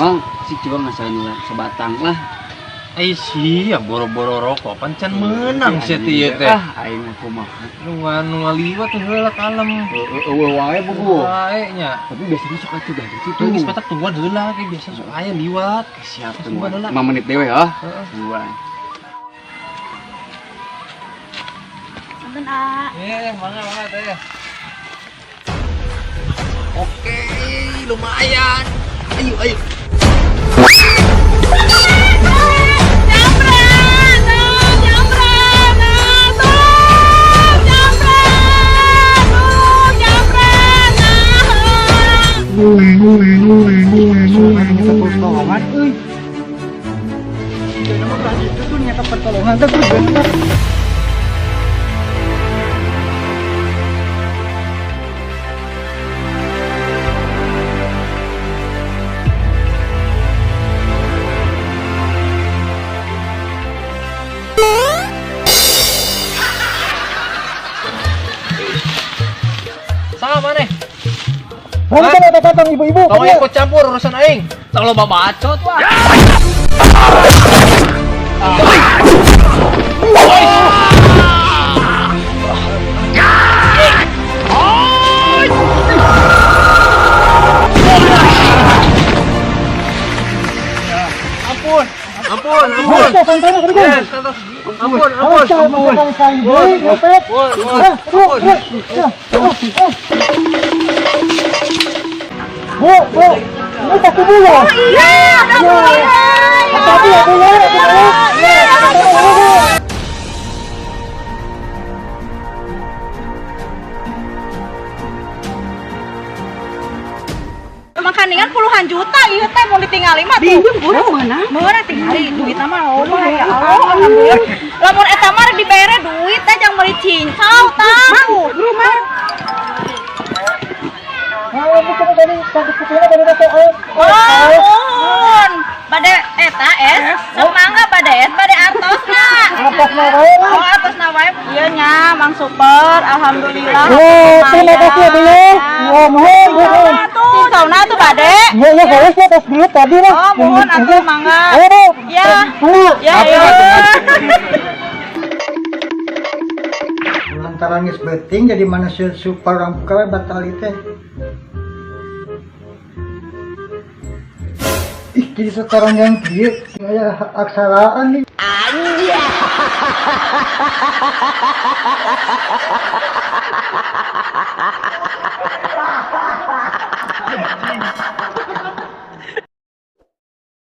Mang, si coba ngasain lah sebatang lah. Eh sia boro-boro rokok pancen meunang sia teh ieu teh. Ah, aing mah kumaha. Nu ngaliwat heula kalem. Eueuh wae bubu. Wae nya. Tapi biasanya sok atuh dah gitu. Tuh geus petak tungguan heula ge biasa sok aya liwat. Siap tungguan. 5 menit dewe ah. Tungguan. Punten ah. Mangga mangga teh. Oke, lumayan. Ayo, ayo. Pertolongan, euy. Itu tuh nyata pertolongan teh bener. Sama nih. Datang ibu-ibu. Tong ikut campur urusan aing. Tong loba bacot wah. Ampun, ampun, ampun. Ampun, ampun, ampun. Bu, bu, ini kaki bu ya? Iya, ada bu ya. Kaki ya bu ya, bu. Makaningan puluhan juta ieu teh mun ditingali mah tuh. Bingung mana? Meunang tingali duit mah loba ya Allah, alhamdulillah. Lamun eta mah rek dibere duit teh jang meuli cincau tah. Rumah. Oh, bade eta es, semangga bade es, bade artosna. Artosna wae. Oh, artosna wae. Ieu nya Mang Super, alhamdulillah. Oh, terima kasih ya, Bu. Ya, mohon, mohon. Cincauna tuh bade. Iya, iya, boleh sih atas duit tadi lah. Oh, mohon atuh mangga. Ayo, Bu. Ya. Ya, ya. Lantaran geus beuting jadi manusia super orang buka batal teh. Ih, jadi sekarang yang kieu aya aksaraan nih. Anjay.